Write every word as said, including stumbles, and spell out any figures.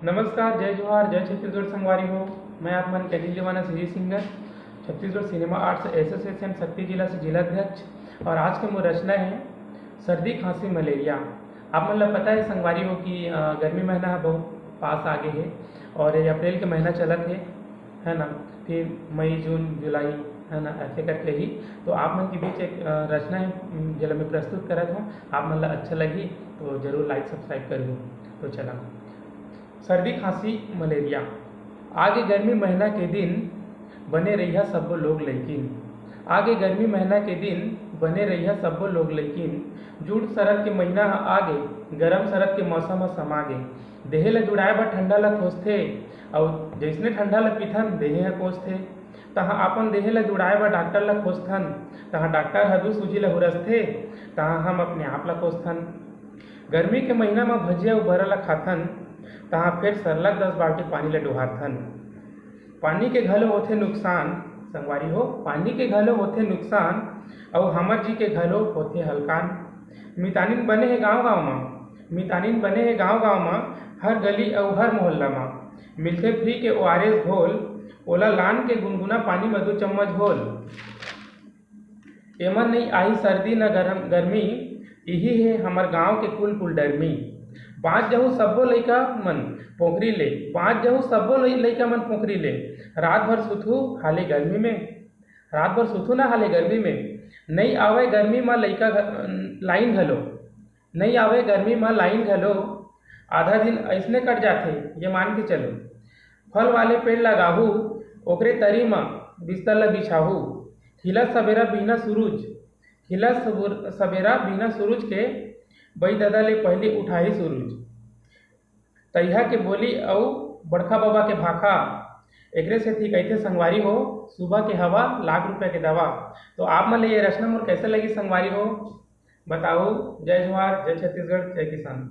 नमस्कार, जय जोहार, जय छत्तीसगढ़ संगवारी हो। मैं आप मन के दिल दीवाना CG singer, Chhattisgarh cinema arts association Sakti जिला से जिला अध्यक्ष। और आज के मोर रचना है सर्दी, खांसी, मलेरिया। आप मन ला पता है संगवारी हो कि अ, गर्मी महीना ह बहुत पास आ गे हे और ये अप्रैल के महीना चलत हे, है ना। फिर मई, जून, जुलाई, है ना, ऐसे करके ही। तो आप मन के बीच एक अ, रचना है, उम, जेला मैं प्रस्तुत करत हूँ। आप मन ला अच्छा लगही तो जरूर लाइक सब्सक्राइब करियो। तो चला, सर्दी, खांसी, मलेरिया। आगे गर्मी महीना के दिन, बने रहिया सब्बो लोग लइकिन। आगे गर्मी महीना के दिन, बने रहिया सब्बो लोग लइकिन। जूड़ सरद के महीना ह आगे, गरम सरद के मौसम ह समा गे। देहे ल जुड़ाए बर ठंडा ल खोजथे, अउ जइसने ठंडा ल पीथन, देहे ह कोसथे। तहाँ अपन देहे ल जुड़ाए बर डॉक्टर ल खोजथन, तहाँ डॉक्टर ह दू सूजी ल हुरसथे, तहाँ हम अपने आप ल कोसथन। गर्मी के महीना म भजिया अउ बरा ल खाथन, तहाँ फेर सरलग दस बाल्टी पानी ल डुहारथन। पानी के घलो होथे नुकसान, संगवारी हो, पानी के घलो होथे नुकसान, अउ हमर जी के घलो होथे हलकान। मितानिन बने हे गांव-गांव म, मितानिन बने हे गांव-गांव म, हर गली अउ हर मोहल्ला म। मिलथे फ्री के ओआरएस घोल, ओला लान के गुनगुना पानी म दू चम्मच घोल। एमन नइ आही सर्दी न गरम, गर्मी, इही हे हमर गांव के कुल कुल डरमी। बांच जहू सब्बो लइका मन पोखरी ले, बांच जहू सब्बो लइ-, लइका मन पोखरी ले। रात भर सुतहू हाले गर्मी में, रात भर सुतहू ना हाले गर्मी में। नइ आवय गर्मी म लइका घ-, लाइन घलो, नइ आवय गर्मी म लाइन घलो। आधा दिन अइसने कट जाथे, ये मान के चलो। फल वाले पेड़ लगाहू, ओकरे तरी म बिस्तर ल बिछाहू। खिलत सबेरा बिहना सुरूज, खिलत सबुर-, सबेरा बिहना सुरूज के, बई ददा ले पहिली उठाही सुरूज। तइहा के बोली अउ बड़खा बबा के भाखा, एकरे सेती कहिथे संगवारी हो, सुबह के हवा लाख रुपया के दवा। तो आप मन ले ये रचना मोर कैसे लगी संगवारी हो, बताओ। जय जोहार, जय छत्तीसगढ़, जय किसान।